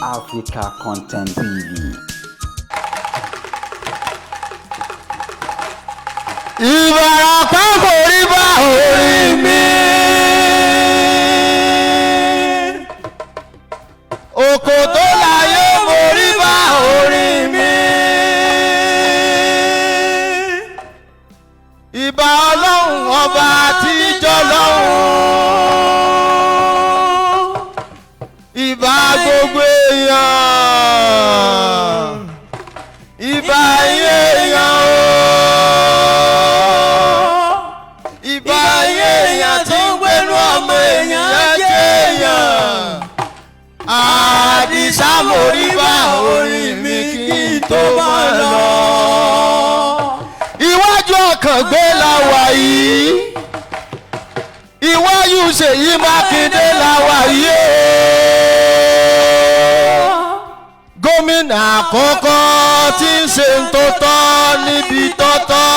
Africa Content TV. Ìbàràpá kò rí bá orí mi. Òkò tó láyé mo rí bá orí mi. Ìbà ọlọ́run ọba àtijọ́ lọ́hùn. Ìbà gbogbo èèyàn. Ìbà iye èèyàn o. Ìbà iye èèyàn tí ń gbénú ọmọ èèyàn jẹ́ èèyàn. Àdìsá mo rí bá orí mi kí n tó máa lọ. Iwájú Àkàngbé la wà yìí. Iwájú Ṣèyí Mákindé la wà yìí o. Gómìnà àkọ́kọ́ tí ń ṣe ń tó tọ́ níbi tó tọ́.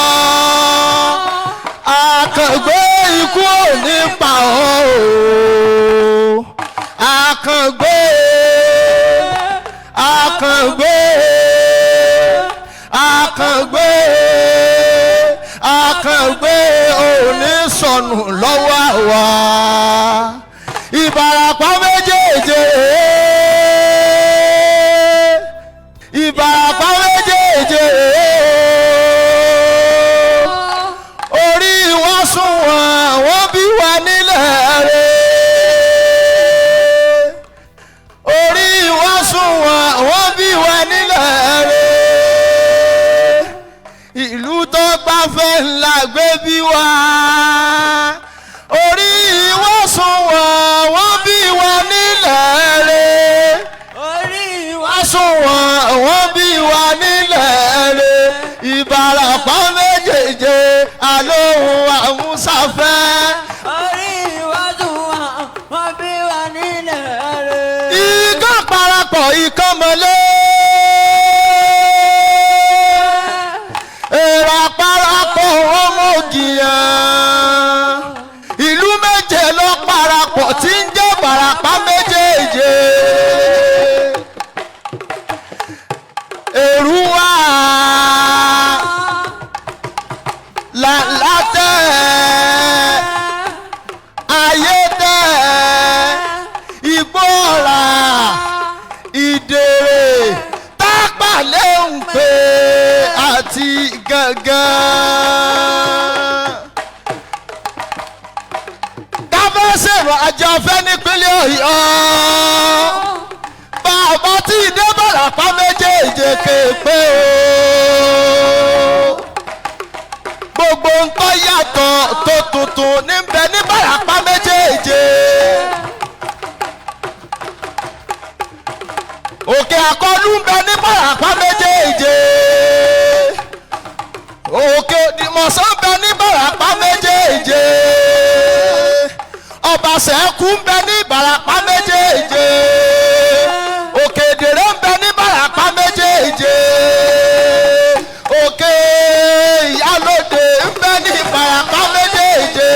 Àkàngbé ikú ò ní pa ọ́ o. Àkàngbé, Àkàngbé, Àkàngbé, Àkàngbé ò ní sọnù lọ́wọ́ àwa. Ìbàràpá méjèèjì, Ìbàràpá méjèèjì, orí wọn sùn wọn, wọ́n bí wa nílẹ̀ rẹ̀. Orí wọn sùn wọn, wọ́n bí wa nílẹ̀ rẹ̀. Ìlú tó gbáfẹ́ ńlá gbé bí wa. Orí wọn sùn wọn, wọ́n bí wa nílẹ̀ rẹ̀. Orí wa Wọ́n sùn wọn, wọ́n bí wa nílẹ̀ rẹ̀. Ìbàràpá méjèèjì alóhùn àmúṣafẹ́. Orí wa dùn wá, wọ́n bí wa nílẹ̀ rẹ̀. Ikán parapọ̀ ikán mọ́lé. Èèrà parapọ̀ ọmọ ògìyàn. Ìlú méje ló parapọ̀ tí ń jẹ́ Ìbàràpá méjèèjì. Èrúwà làlá tẹ̀, ayé tẹ̀, igbó ọ̀rà, ìdèrè tápàlẹ́ ń pè àti gángan. Káfẹ́sẹ̀rọ̀ àjọfẹ́ nípínlẹ̀ Ọ̀yọ́. Bàbá tí ìdè Ìbàràpá méjèèjì kéèpé o. Gbogbo nǹkan yàtọ̀ tó tuntun níbẹ̀ ní Ìbàràpá méjèèjì. Òkè àkọlù ń bẹ ní Ìbàràpá méjèèjì. Òkè òdìmọ̀sán ń bẹ ní Ìbàràpá méjèèjì. Ọbaṣẹ́kù ń bẹ ní Ìbàràpá méjèèjì. Òkè ìdèrè ń bẹ ní Ìbàràpá méjèèjì. Òkè ìyálòdè ń bẹ ní Ìbàràpá méjèèjì.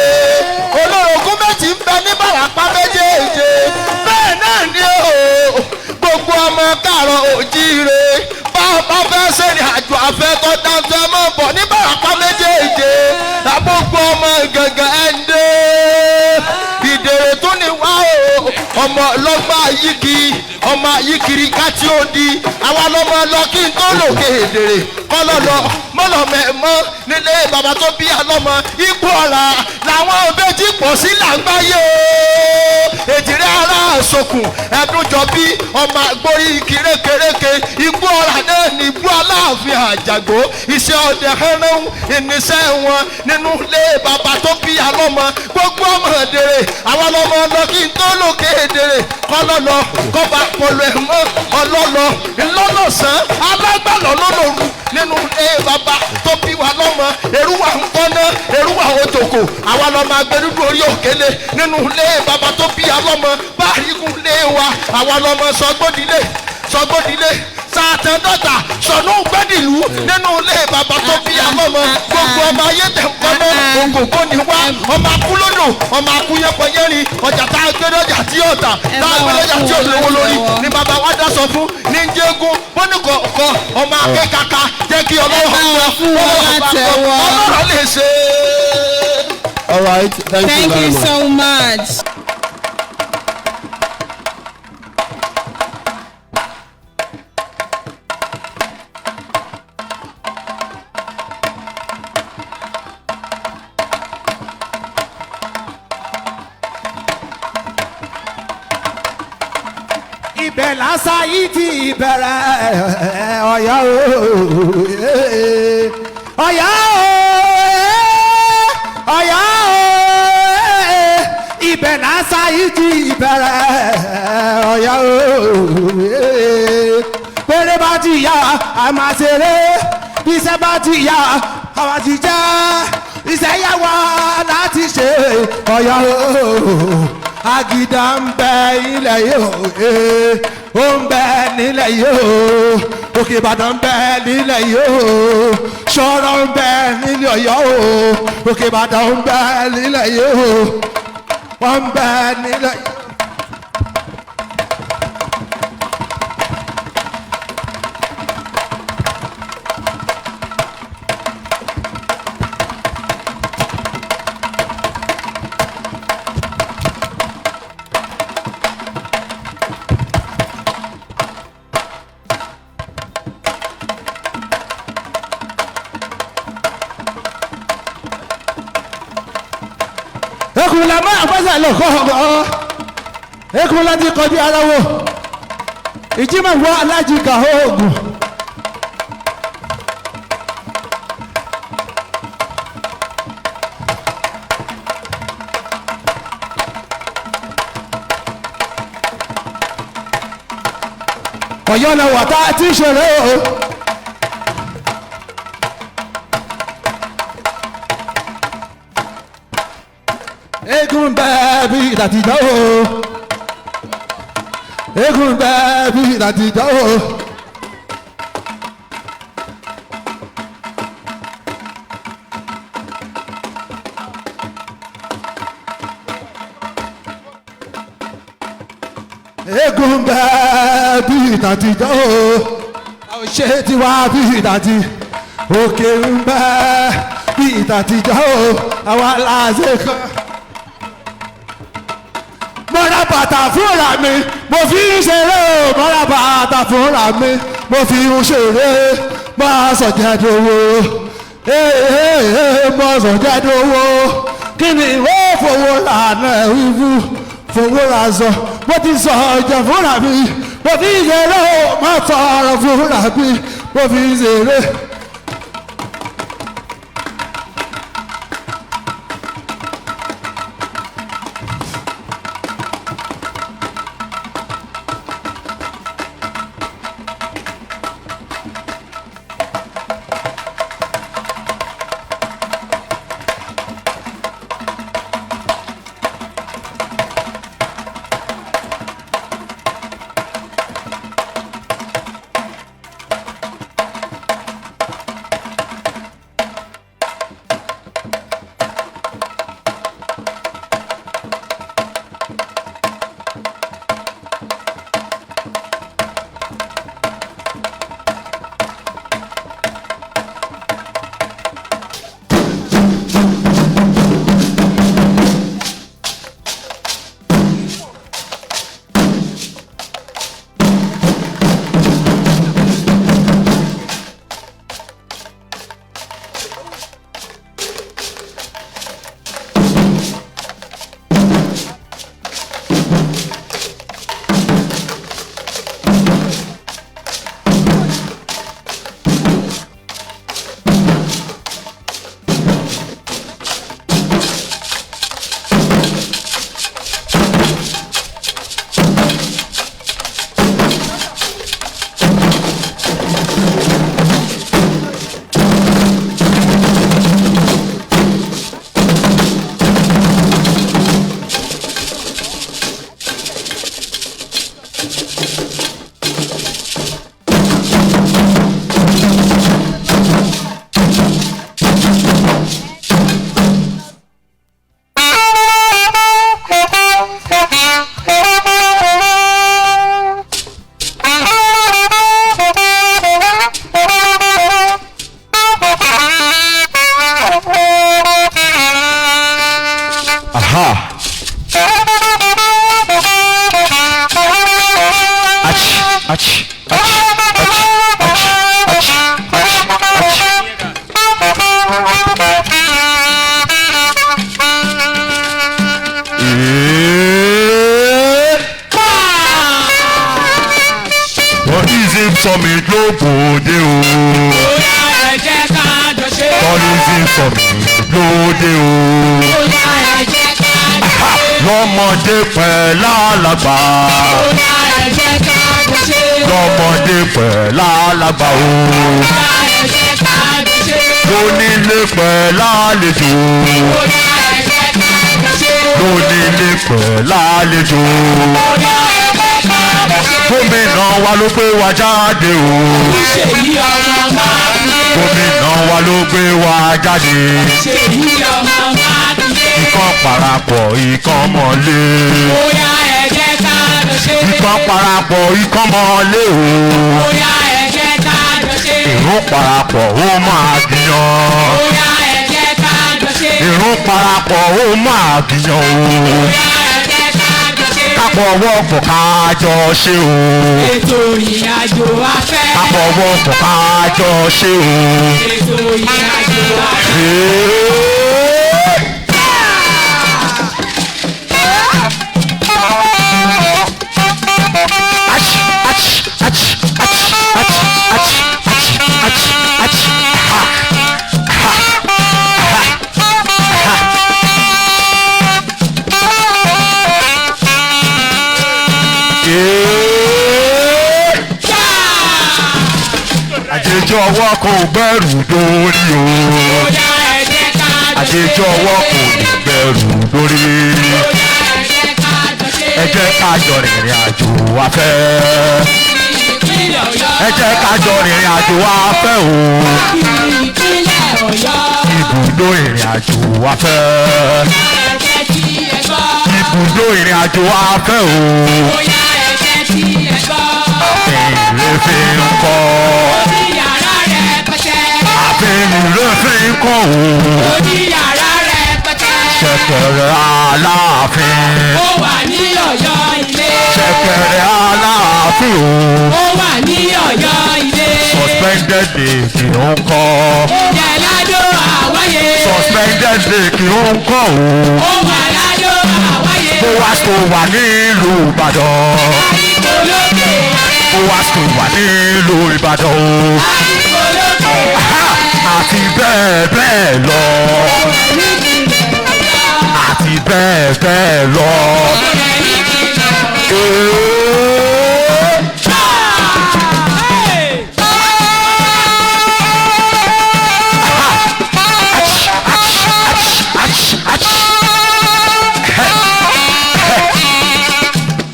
Olórogún méjì ń bẹ ní Ìbàràpá méjèèjì. Bẹ́ẹ̀ náà ni o, gbogbo ọmọ káàrọ̀ òjíire, bá a bá fẹ́ ṣèrìn àjò àfẹ́ tó dáńtọ́ ẹ máa bọ̀ ní Ìbàràpá méjèèjì. Gbogbo ọmọ gàngàn ẹ̀ ń dé ìdèrè tó ní wá o, ọmọ ọlọ́gbà yígi, ọmọ yíkiri kájí ó di àwa lọmọ lọ kí n tó lòkè èdèrè kọlọlọ mọlọmọ nílé bàbá tó bí alọmọ igbó ọ̀la làwọn òbejì pọ̀ sí làǹgbáyé o. Èjìrẹ́ ara àsokùn ẹ̀dúnjọ bí ọmọ àgbórí kìrékèréke igbó ọ̀la náà ní igbó aláàfin àjàgbó iṣẹ́ ọdẹ hẹ́rẹ́hún ìníṣẹ́ wọn nínú ilé bàbá tó bí alọ́mọ. Gbogbo ọmọ èdèrè àwọn ọmọ lọ kí n tó lòkè èdèrè kọlọlọ kọba pọlọ ẹmọ ọlọlọ ńlọlọsàn alágbàlọ lọlọrù nínú ilé bàbá tó bí wa lọ́mọ. Èrúwà ń kọ́ná, èrúwà òjòkó, àwa lọ́mọ agbẹdúdú orí òkèlè nínú ilé bàbá tó bí wa lọ́mọ. Báyìí kún lé wa, àwa lọ́mọ sọgbọ́dílé. Sọgbọ́dílé sàtẹ̀dọ́ta sọ̀nù gbẹ́dìlú nínú ilé bàbá tó bí àmọ́mọ́ gbogbo ọmọ ayé tẹ̀ ń kọ́mọ́ ògògó ni wá ọmọ akúlódò ọmọ akúyẹ́pọ̀yẹ́rin ọjà tá a gbé lọ́jà tí yóò tà tá a gbé lọ́jà tí yóò lówó lórí ni bàbá wa dá sọ fún ní jẹ́gún bóníkọ̀ kọ ọmọ akẹ́kàkà jẹ́ kí ọlọ́run ọlọ́run lè ṣe. All right, thank Thank you very you much. so much. Ibẹ̀ lásà yìí ti bẹ̀rẹ̀. Ọ̀yọ́ o, Ọ̀yọ́ o, Ọ̀yọ́ o, ibẹ̀ lásà yìí ti bẹ̀rẹ̀. Ọ̀yọ́ o, péré bá ti yá a máa ṣeré, iṣẹ́ bá ti yá a máa ti jẹ́ iṣẹ́ yá wa láti ṣe. Ọ̀yọ́ o, agida ń bẹ ilẹ̀ yìí o, ee, ó ń bẹ nílẹ̀ yìí o, Òkè Ìbàdàn ń bẹ nílẹ̀ yìí o, Ṣọ̀rọ̀ ń bẹ nílẹ̀ Ọ̀yọ́ o, Òkè Ìbàdàn ń bẹ nílẹ̀ yìí o, wọ́n ń bẹ nílẹ̀ yìí. Ekun la máa fẹsẹ̀ lọ kọ́ ọ́, ekun la ti kọjú ara wo ìjímọ̀ wọ alájìká oògùn. Ọ̀yọ́ la wà tá a ti ṣeré o. Eégún bẹ́ẹ̀ bí ìdàtijọ́ o, eégún bẹ́ẹ̀ bí ìdàtijọ́ o. Eégún bẹ́ẹ̀ bí ìdàtijọ́ o, ṣé tiwa bí ìdàtí òkè ń bẹ́ẹ̀ bí ìdàtijọ́ o, àwa làásè kan. Mo ra bàtà fúnra mi, mo fi ń ṣeré o. Mo ra bàtà fúnra mi, mo fi ń ṣeré. Máa sọ̀jẹ̀dọ̀wọ́, ee, mo sọ̀jẹ̀dọ̀wọ́. Kí ni ìwé fowó lànà wíwú fowó ra sọ? Mo ti sọ ọjà fúnra mi, mo fi ń ṣeré o. Mo tọrọ fúnra mi, mo fi ń ṣeré. Tourism Summit ló bòde o. Bóyá ẹ jẹ́ ká jọ ṣe. Tourism Summit lóde o. Bóyá ẹ jẹ́ ká jọ ṣe. Lọ́mọdé pẹ̀lú alàgbà. Bóyá ẹ jẹ́ ká jọ ṣe. Lọ́mọdé pẹ̀lú alàgbà o. Bóyá ẹ jẹ́ ká jọ ṣe. Lónílé pẹ̀lú àlejò. Bóyá ẹ jẹ́ ká jọ ṣe. Lónílé pẹ̀lú àlejò. Bóyá ẹ jẹ́ ká jọ ṣe. Gómìnà wa ló gbé wa jáde o. Ṣèyí ọmọ Mákindé. Gómìnà wa ló gbé wa jáde. Ṣèyí ọmọ Mákindé. Ikán parapọ̀ ikán mọ́lé. Bóyá ẹ jẹ́ ká jọ ṣe. Ikán parapọ̀ ikán mọ́lé o. Bóyá ẹ jẹ́ ká jọ ṣe. Ìrún parapọ̀ ó máa gbìyàn. Bóyá ẹ jẹ́ ká jọ ṣe. Ìrún parapọ̀ ó máa gbìyàn o. Bóyá ẹ jẹ́ ká jọ ṣe. Kápọ̀ wọ́pọ̀ ká jọ ṣe o. Ètò ìrìnàjò afẹ́. Kápọ̀ wọ́pọ̀ ká jọ ṣe o. Ètò ìrìnàjò afẹ́. Ee. Ach, ach, ach, ach, ach, ach, ach, ach, ach, ha, ha, ha, ha. Ee. Àjèjì ọwọ́ kò gbẹ́rù dórí o. Bóyá ẹ jẹ́ ká jọ ṣe. Àjèjì ọwọ́ kò gbẹ́rù dórí. Bóyá ẹ jẹ́ ká jọ ṣe. Ẹ jẹ́ ká jọ rìnrìn àjò afẹ́. Ìpínlẹ̀ Ọ̀yọ́. Ẹ jẹ́ ká jọ rìnrìn àjò afẹ́ o. Ìpínlẹ̀ Ọ̀yọ́. Ibùdó ìrìn àjò afẹ́. Ẹ jẹ́ kí ẹ gbọ́. Ibùdó ìrìn àjò afẹ́ o. Bóyá ẹ jẹ́ kí ẹ gbọ́. Ìrèfé ń kọ́. Oní yàrá rẹpẹtẹ. Àfihàn ìrèfé ń kọ́ o. Oní yàrá rẹpẹtẹ. Ṣẹ̀kẹ̀rẹ̀ Aláàfin. Ó wà ní Ọ̀yọ́ ilé. Ṣẹ̀kẹ̀rẹ̀ Aláàfin o. Ó wà ní Ọ̀yọ́ ilé. Suspended lake ń kọ́. Jẹ́ ládó àwáyé. Suspended lake ń kọ́ o. Ó wà ládó àwáyé. Bó wá tó wà nílùú Ìbàdàn. Àyíkó lókè. Bó wá tó wà nílùú Ìbàdàn o. Àyíkó lókè. Ha! Àti bẹ́ẹ̀ bẹ́ẹ̀ lọ. Àti bẹ́ẹ̀ bẹ́ẹ̀ lọ. Ee.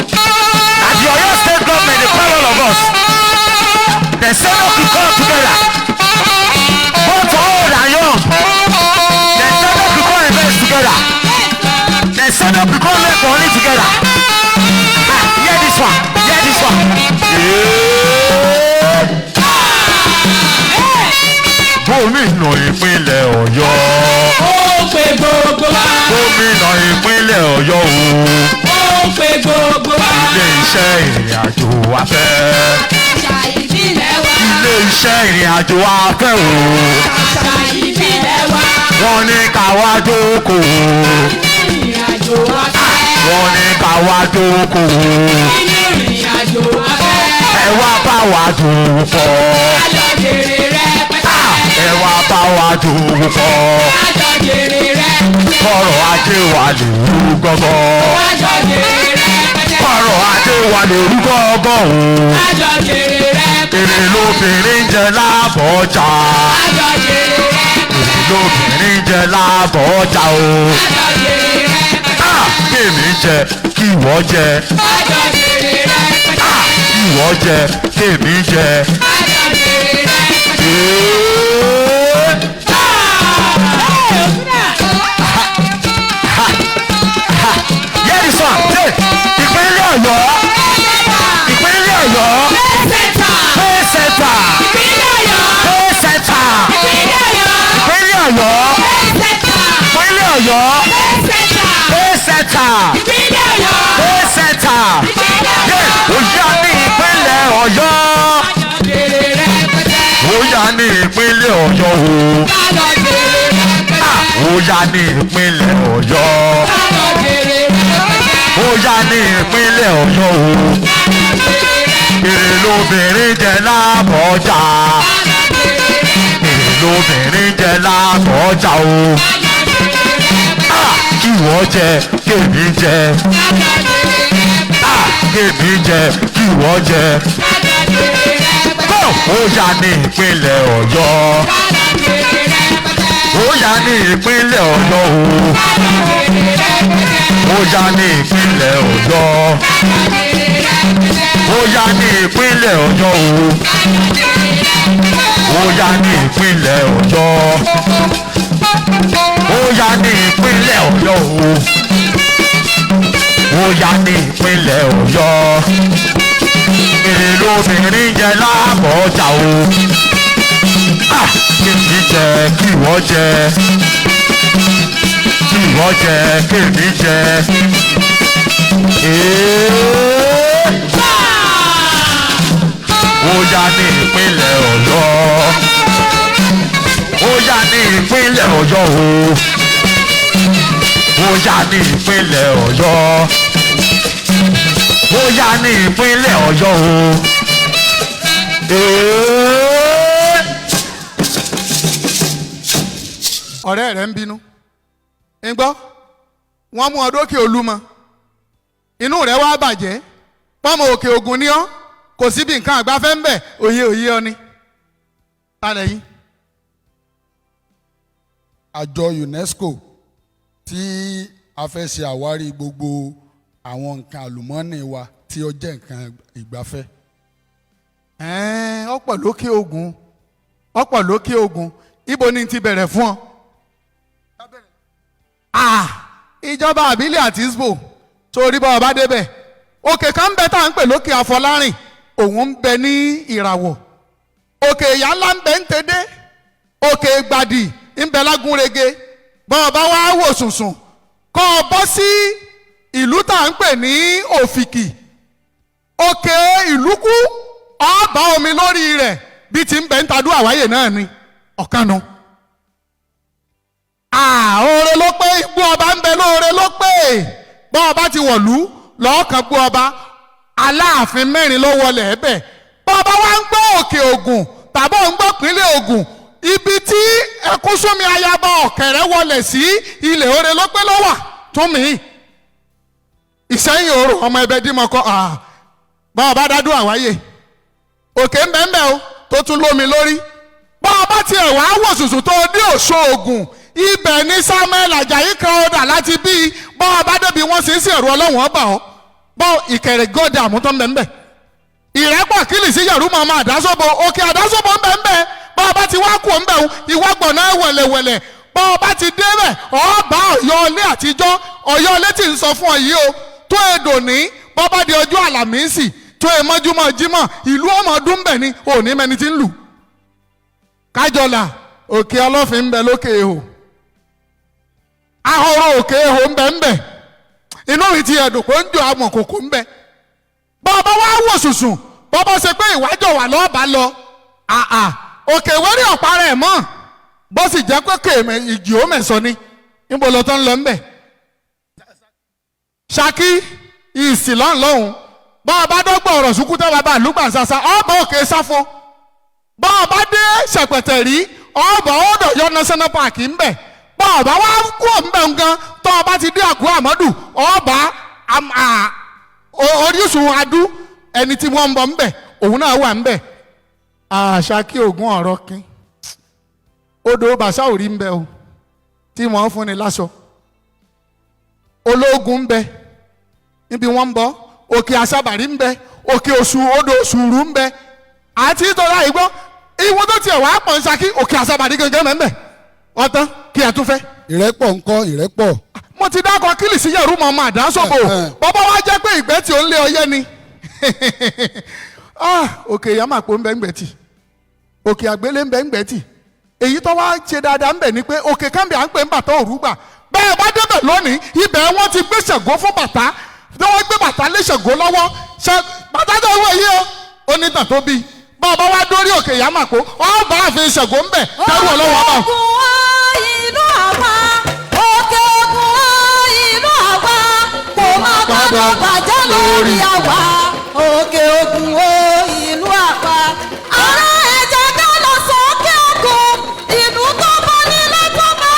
As the Oyo State government dey call all of us, they say make we come together, both old and young. They say make we come invest together. They say make we come make money together. Ah, hear this one, hear this one. Yeah. Gómìnà ìpínlẹ̀ Ọ̀yọ́. Ó pe gbogbo wa. Gómìnà ìpínlẹ̀ Ọ̀yọ́ o. Ó pe gbogbo wa. Ilé iṣẹ́ ìrìn àjò afẹ́. Àṣà ìbílẹ̀ wa. Ilé iṣẹ́ ìrìn àjò afẹ́ o. Àṣà ìbílẹ̀ wa. Wọ́n ní ká wá jókòó. Ìrìnàjò afẹ́. Wọ́n ní ká wá jókòó. Nínú ìrìnàjò afẹ́. Ẹ wá bá wa dòwò pọ̀. Kájọ jèrè rẹpẹtẹ. Ẹ wá bá wa dòwò pọ̀. Kájọ jèrè rẹpẹtẹ. Kọ́rọ̀ ajé wa lè rú gọ́gọ́. Kájọ jèrè rẹpẹtẹ. Kọ́rọ̀ ajé wa lè rú gọ́gọ́ o. Kájọ jèrè rẹpẹtẹ. Èrè lóbìnrin jẹ láàbọ̀ ọjà. Kájọ jèrè rẹpẹtẹ. Èrè lóbìnrin jẹ láàbọ̀ ọjà o. Kájọ jèrè rẹpẹtẹ. Ah! Kémi jẹ kí ìwọ jẹ. Kájọ jèrè rẹpẹtẹ. Ah! Kí ìwọ jẹ kémi jẹ. Kájọ jèrè rẹpẹtẹ. Ee! Hear this one. Say, Ìpínlẹ̀ Ọ̀yọ́. Ìpínlẹ̀ Ọ̀yọ́. Pay center. Pay center. Ìpínlẹ̀ Ọ̀yọ́. Ìpínlẹ̀ Ọ̀yọ́. Pay center. Pay center. Yeah, Ó yá ní ìpínlẹ̀ Ọ̀yọ́. Ó yá ní ìpínlẹ̀ Ọ̀yọ́ o. Ó yá ní ìpínlẹ̀ Ọ̀yọ́. Ó yá ní ìpínlẹ̀ Ọ̀yọ́ o. Èrè lóbìnrin jẹ. ọjà o. Kí wọ́n jẹ kèmí jẹ. Kèmí jẹ kí wọ́n jẹ. Ó yá ní ìpínlẹ̀ Ọ̀yọ́. Ó yá ní ìpínlẹ̀ Ọ̀yọ́ o. Ó yá ní ìpínlẹ̀ Ọ̀yọ́. Ó yá ní ìpínlẹ̀ Ọ̀yọ́ o. Ó yá ní ìpínlẹ̀ Ọ̀yọ́. Ó yá ní ìpínlẹ̀ Ọ̀yọ́ o. Ó yá ní ìpínlẹ̀ Ọ̀yọ́. Èrè lóbìnrin jẹ láàbọ̀ ọjà o. Kèmí jẹ kí wọ́n jẹ. Kí wọ́n jẹ kèmí jẹ. Ó yá ní ìpínlẹ̀ Ọ̀yọ́. Ó yá ní ìpínlẹ̀ Ọ̀yọ́ o. Ó yá ní ìpínlẹ̀ Ọ̀yọ́. Ó yá ní ìpínlẹ̀ Ọ̀yọ́ o. Ọ̀rẹ́ rẹ̀ ń bínú. Ń gbọ́, wọ́n mú ọdún òkè Olúmọ, inú rẹ̀ wá bàjẹ́. Pọ́nmọ òkè Ògùn ní ọ́, kò síbi nǹkan àgbáfẹ́ ń bẹ̀. Òye òye ọ ni tálẹ̀ yín. Àjọ UNESCO tí a fẹ́ ṣe àwárí gbogbo àwọn nǹkan àlùmọ́ọ́nì wa tí ó jẹ́ nǹkan ìgbafẹ́. Ọ̀pọ̀ lókè Ògùn, ọ̀pọ̀ lókè Ògùn. Ibo ni ti bẹ̀rẹ̀ fún ọ? Ìjọba àbílẹ̀ àti isbo torí bá ọba débẹ̀, òkè kan ń bẹ tá à ń pè lókè Àfọlárìn, òun ń bẹ ní Ìràwọ̀. Òkè ìyá ńlá ń bẹ ń tẹ́dẹ́, òkè Ìgbàdì ń bẹ lágúnrege. Bá ọba wá wò sùnsùn kọ́ ọ bọ́ sí ìlú tá à ń pè ní Òfìkì, òkè Ìlúkú, ọba omi lórí rẹ̀ bí ti ń bẹ ń tadú àwáyè náà ni ọ̀kanu. Oore ló pé igbó ọba ń bẹ lóore ló pé bọ́ ọba ti wọ̀lú lọ́ọ̀kan gbó ọba Aláàfin mẹ́rin ló wọlé ẹ̀bẹ̀. Bọ́ ọba wa ń gbọ́ òkè Ògùn tàbí òun gbọ́ pínlẹ̀ Ògùn, ibi tí Ẹkúnsúnmi ayaba Ọ̀kẹ́rẹ́ wọlé sí ilẹ̀ oore ló pé ló wà tún mí. Ìsẹ́yìn òrò ọmọ ẹbẹ dímọ̀kọ́ bọ́ ọba dádú àwáyé òkè ń bẹ́ẹ̀ bẹ́ẹ̀ o tó tún lómi lórí. Bọ́ ọba tiẹ̀ wá wò sùsù tó dé Òṣogùn, ibẹ̀ ní Samuel Ajayi Crowther láti bí. Bọ́ ọba débi wọ́n sì ń sí ẹ̀rù Ọlọ́run ọba ọ́ bọ́ Ìkẹrẹ gọ́dẹ àmútọ́ ń bẹ̀ ń bẹ̀. Ìrẹ́pọ̀ kìlì sí Yẹ̀rú mọ́ ọmọ Àdásọ́bọ̀, òkè Àdásọ́bọ̀ ń bẹ̀ ń bẹ̀. Bọ́ ọba ti wá kú ń bẹ̀ ń ìwọ́gbọ̀n náà wẹ̀lẹ̀wẹ̀lẹ̀. Bọ́ ọba ti dé bẹ̀ ọba Ọ̀yọ́ ilé àtijọ́, Ọ̀yọ́ ilé tí ń sọ fún ọ yìí o tó edò ní. Bọ́ bá di ọjọ́ Àlàmísì tó e mọ́júmọ́ Jímọ̀, ìlú ọmọ ọdún bẹ̀ ni òní mẹni tí ń lù. Kájọlà òkè Ọlọ́fin ń bẹ lókè ihò, ahoro òkè ihò ń bẹ ń bẹ. Inú mi ti ẹ̀dùn pé ń jọ amọ̀ kòkó ń bẹ. Bọ́ọ̀bá wá wò sùsùn, bọ́ọ̀bá ṣe pé ìwájọ wà lọ́ọ̀bá lọ, àà òkè ìwérí ọ̀pá rẹ̀ mọ́, bó sì jẹ́ pé kèémẹ̀ ìjì ó mẹ̀sán ni níbo lọ tán lọ ń bẹ̀. Ṣakí ìsìlọ́n lọ́hùn, bọ́ọ̀bá dọ́gbọ̀n ọ̀rọ̀ sùkúta bàbá àlùgbàǹsàsà ọ̀bà òkè sáfó. Bọ́ọ̀bá dé Ṣẹ̀pẹ̀tẹ̀rí ọ̀bà ọ̀dọ̀ yọ National Park ń bẹ̀. Bọ́ọ̀bá wá kú òǹbẹ̀ nǹkan tọ́ ọba ti dé Àkúrò Àmọ́dù ọba orísun adú ẹni tí wọ́n ń bọ̀ ńbẹ̀ òun náà wà ńbẹ̀. Ṣakí ògùn ọ̀rọ̀ kín odò bàṣà òrí ńbẹ o tí wọ́n fún ni láṣọ. Ológun ńbẹ níbi wọ́n ń bọ̀, òkè Àṣàbàrí ńbẹ, òkè òṣù odò Òṣùrù ńbẹ àti ìtọ́lá ìgbọ́ ìwọ tó tiẹ̀ wàá pọ̀ ń Ṣakí òkè Àṣàbàrí gangan mẹ́mbẹ̀ ọ̀tán kí ẹ tún fẹ́. Ìrẹ́pọ̀ ńkọ́ ìrẹ́pọ̀. Mo ti dákọ̀ kílì sí Yẹ̀rú mọ́ ọmọ Àdásọ́bò bọ́bá wa jẹ́ pé ìgbẹ́ tí ó ń lé ọyẹ́ ni. Òkè Ìyámàpó ń bẹ ń gbẹ̀tì, òkè Àgbélé ń bẹ ń gbẹ̀tì. Èyí tó wá ṣe dáadáa ń bẹ ni pé òkè kánbẹ̀ à ń pè ń bàtà òrùgbà. Bẹ́ẹ̀ bá débẹ̀ lónìí, ibẹ̀ wọ́n ti gbé Ṣàngó fún bàtà, tí wọ́n gbé bàtà lé Ṣàngó lọ́wọ́. Bàtà tó wọ̀ yìí o, ó ní tàn tó bí. Bọ́ọ̀bá wa dórí òkè Ìyámàpó, ọba àfin Ṣàngó ń bẹ kẹrù ọlọ́wọ́ ọba. Ògùn ìlú àwa, òkè Ògùn ìlú àwa, kò má gbọ́dọ̀ bàjẹ́ lórí àwa. Òkè Ògùn ìlú àwa. Ará ẹ̀jẹ̀ ká lọ sókè Ògùn, ìlú tó bá nílé tó bá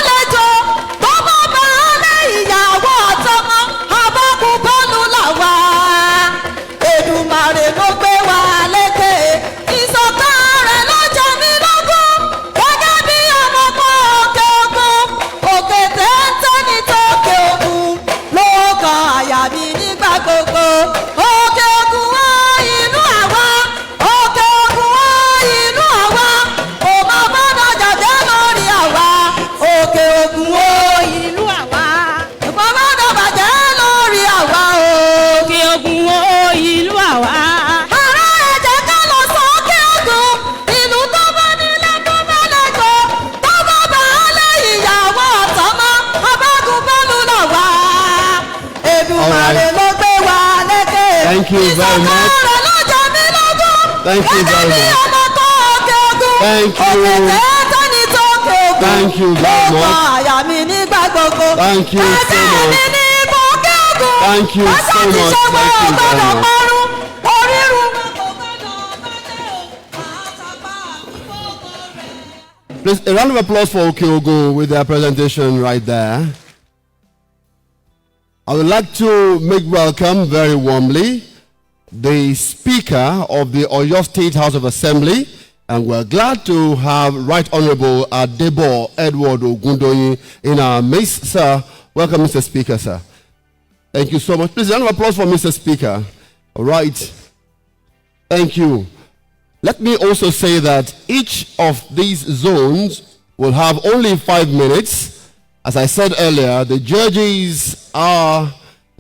Thank you very Ìṣọ̀kan much. rẹ̀ ló jẹ mí lógún. Thank you Gẹ́gẹ́ very bí much. ọmọ tó òkè ogun. Thank you. Òkè téńté ní tó òkè ogun. Thank you very Ó much. kan àyà mi nígbà gbogbo. Thank you so Ẹgbẹ́ much. mi ní ipò òkè ogun. Thank you Bàtà so ti much. ṣe wọ́n Thank you ò very gbọ́dọ̀ much. parun. Orírun. Please, a round of applause for Okeogo with their presentation right there. I would like to make welcome very warmly the Speaker of the Oyo State House of Assembly, and we're glad to have Right Honorable Adebo Edward Ogundoyin in our midst. Sir, welcome, Mr. Speaker, sir. Thank you so much. Please, a round of applause for Mr. Speaker. All right. Thank you. Let me also say that each of these zones will have only 5 minutes. As I said earlier, the judges are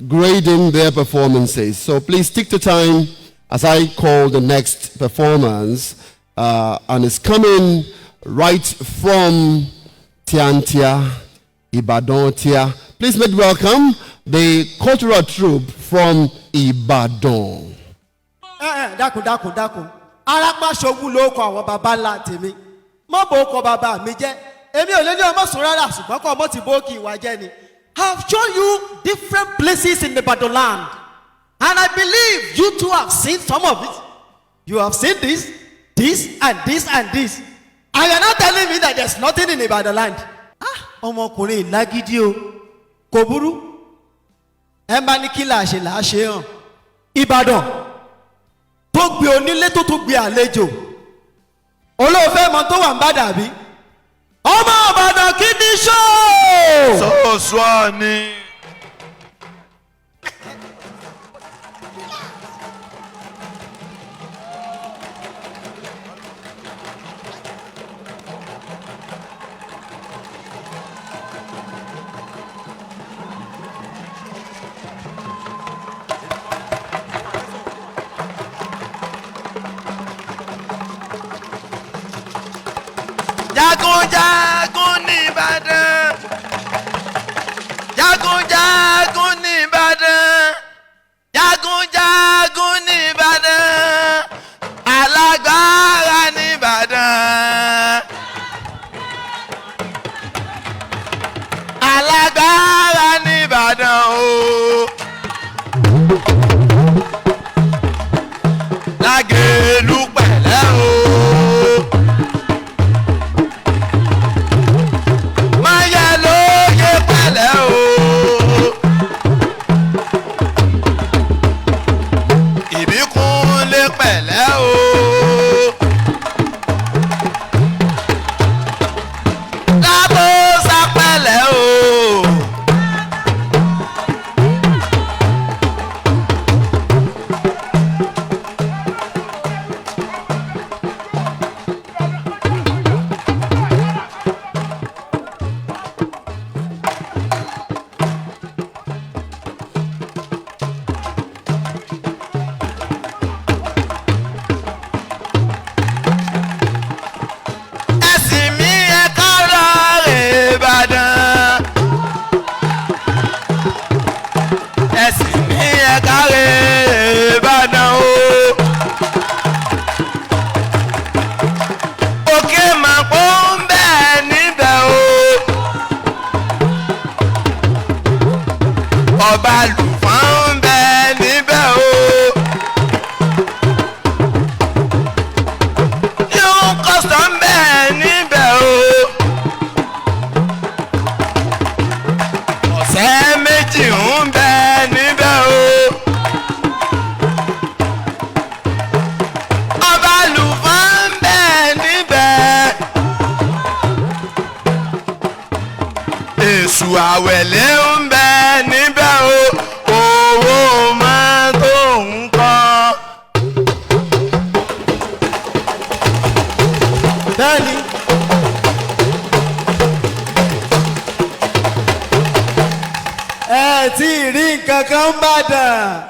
grading their performances. So please stick to time as I call the next performance. And it's coming right from Tiantia, Ibadan Tia. Please make welcome the cultural troupe from Ibadan. Ẹ ẹ, dákun, dákun, dákun. Arápáṣogún ló kọ àwọn baba ńlá tèmi. Mọ́ bò ó kọ bàbá mi jẹ́. Èmi ò lé ní ọmọ sùn rárá, ṣùgbọ́n kọ́ ọmọ ti bó kí ìwà jẹ́ ni. I have shown you different places in the Ibadan land, and I believe you too have seen some of it. You have seen this, this and this and this, and you are not telling me that there is nothing in Ibadan land. Ah, ọmọkùnrin ìlágídí o. Kò burú, ẹ bá ní kí là ṣe là á ṣe hàn. Ìbàdàn tó gbé onílé tó tún gbé àlejò, olóòfẹ́ mọ tó wà ń bá dàbí ọmọ Ìbàdàn, kí ni ṣó. Sọ́ọ̀sọ́ ni. Jagunjagun ní Ìbàdàn, jagunjagun ní Ìbàdàn, jagunjagun ní Ìbàdàn, alágbára ní Ìbàdàn, alágbára ní Ìbàdàn o. Lágẹ̀lú pẹ̀lẹ́ o. Máyà lóye pẹ̀lẹ́ o. Ìbíkúnlé pẹ̀lẹ́ o. Lábọ́sà pẹ̀lẹ́ o. Ẹ̀sìn mi ẹ kára Ìbàdàn. Ẹ̀sìn mi ẹ kára Ìbàdàn o. Òkè màpó ń bẹ níbẹ̀ o. Ọba Lùfọ́n ń bẹ níbẹ̀ o. New custom bẹ́ẹ̀ níbẹ̀ o. Ọ̀sẹ̀ méjì ń bẹ níbẹ̀ o. Ọba Lùfọ́n ń bẹ níbẹ̀. Èṣù àwẹ̀lé ń bẹ níbẹ̀ o. Owó mọ́tò nǹkan. Bẹ́ẹ̀ni. Ẹ tí ì rí nǹkan kan ń bàdàn.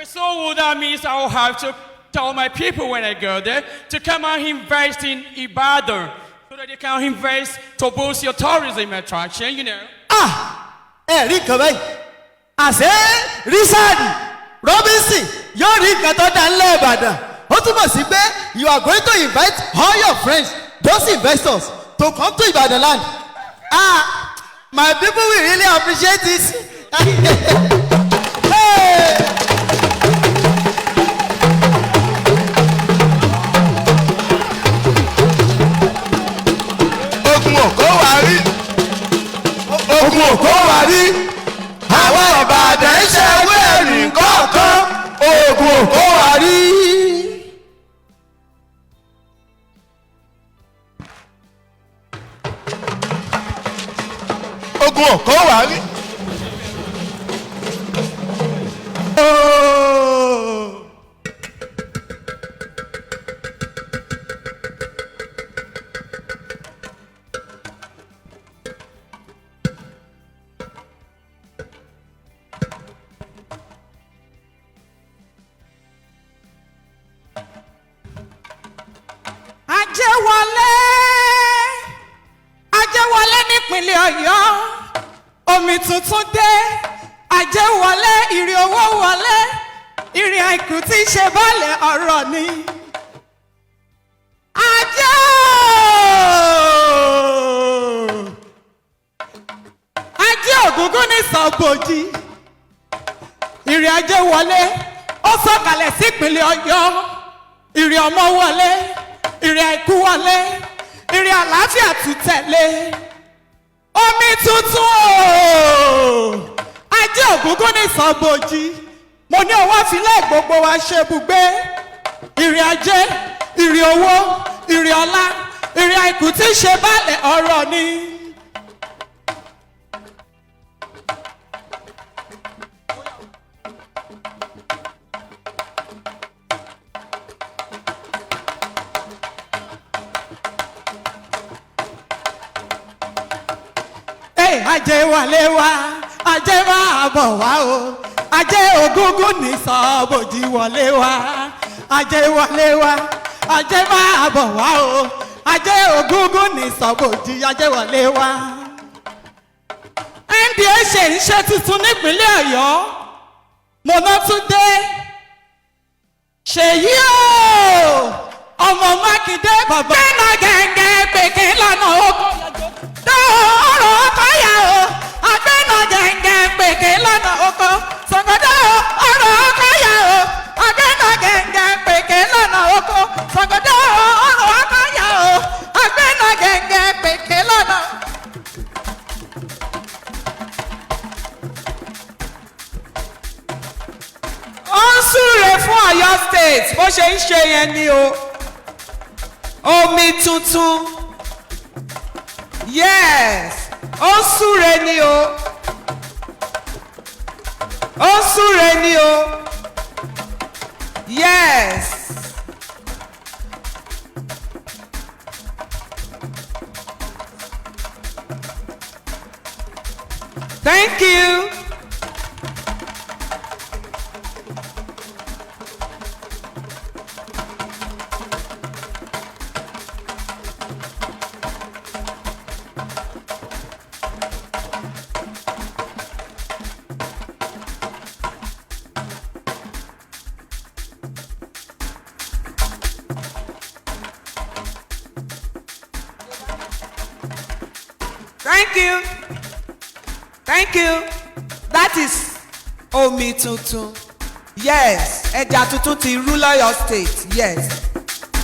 So that means I will have to tell my people when I go there to come and invest in Ibadan so that they can invest to boost your tourism attraction. Ẹ rí nǹkan báyìí, àṣé Richard Robinson Yóò rí nǹkan tó dá ńlẹ̀ Ìbàdàn. Ó túmọ̀ sí pé you are going to invite all your friends, those investors, to come to Ibadan land. Ah, my people will really appreciate it. Hey! Ogun òkó wa rí, ogun òkó wa rí, àwọn Ìbàdàn ń ṣe wẹ́ẹ̀rì kọ̀ọ̀kan, ogun òkó wa rí. Ogun òkó wa rí. Ajẹ́wọlé, Ajẹ́wọlé nípínlẹ̀ Ọ̀yọ́, omi tuntun dé. Ajẹ́wọlé, ìrì owó wọlé, ìrì àìkú tí í ṣe bọ́ọ̀lẹ̀ ọ̀rọ̀ ni. Ajé ooo! Ajé ògúngún ní sọ̀bòjì, ìrì ajé wọlé, ó sọ̀kalẹ̀ sípínlẹ̀ Ọ̀yọ́, ìrì ọmọ wọlé, ìrì àìkú wọlé, ìrì àlàáfíà tún tẹ̀lé. Omi tuntun ooo! Ajé ògúngún ní sọ̀bòjì, mo ní owó filẹ̀ gbogbo wa ṣe bùgbé. Ìrì ajé, ìrì owó, ìrì ọlá, ìrì àìkú tí í ṣe báàlẹ̀ ọ̀rọ̀ ni. Hey, ajé wọlé wá, ajé máa bọ̀ wá o, ajé ògúngún ní sọ́bòjì wọlé wá, ajé wọlé wá, ajé máa bọ̀ wá o, ajé ògúngún ní sọ́bòjì, ajé wọlé wá. NBA ṣe ń ṣe tuntun nípínlẹ̀ Ọ̀yọ́, mọ̀nà tún dé. Ṣèyí o, ọmọ Mákindé bàbá. Gbẹ́nà gẹ̀ǹgẹ̀ pèké lọ́nà oko ọ̀rọ̀ ọkọ yà o, agbẹ́nà gẹ̀ǹgẹ̀ pèké lọ́nà oko sọ̀gọ́dọ̀ ọ̀rọ̀ ọkọ yà o, agbẹ́nà gẹ̀ǹgẹ̀ pèké lọ́nà oko sọ̀gọ́dọ̀ ọ̀rọ̀ ọkọ yà o, agbẹ́nà gẹ̀ǹgẹ̀ pèké lọ́nà. Ó ń súre fún Ọ̀yọ́ State bó ṣe ń ṣe yẹn ni o. Omi tuntun, yes, ó ń súre ni o, ó ń súre ni o, yes. Thank you. Thank you. Thank you. That is omi tuntun. Yes, ẹja tuntun ti rú lọ́yọ̀ State. Yes.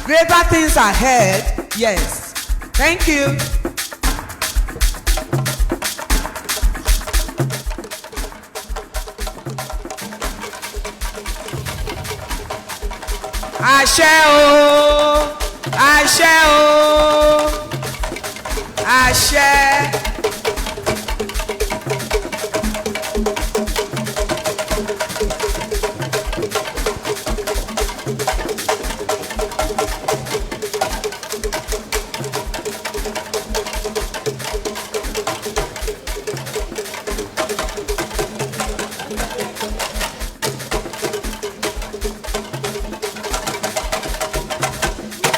Greater things ahead. Yes. Thank you. Àṣẹ o, àṣẹ o, àṣẹ.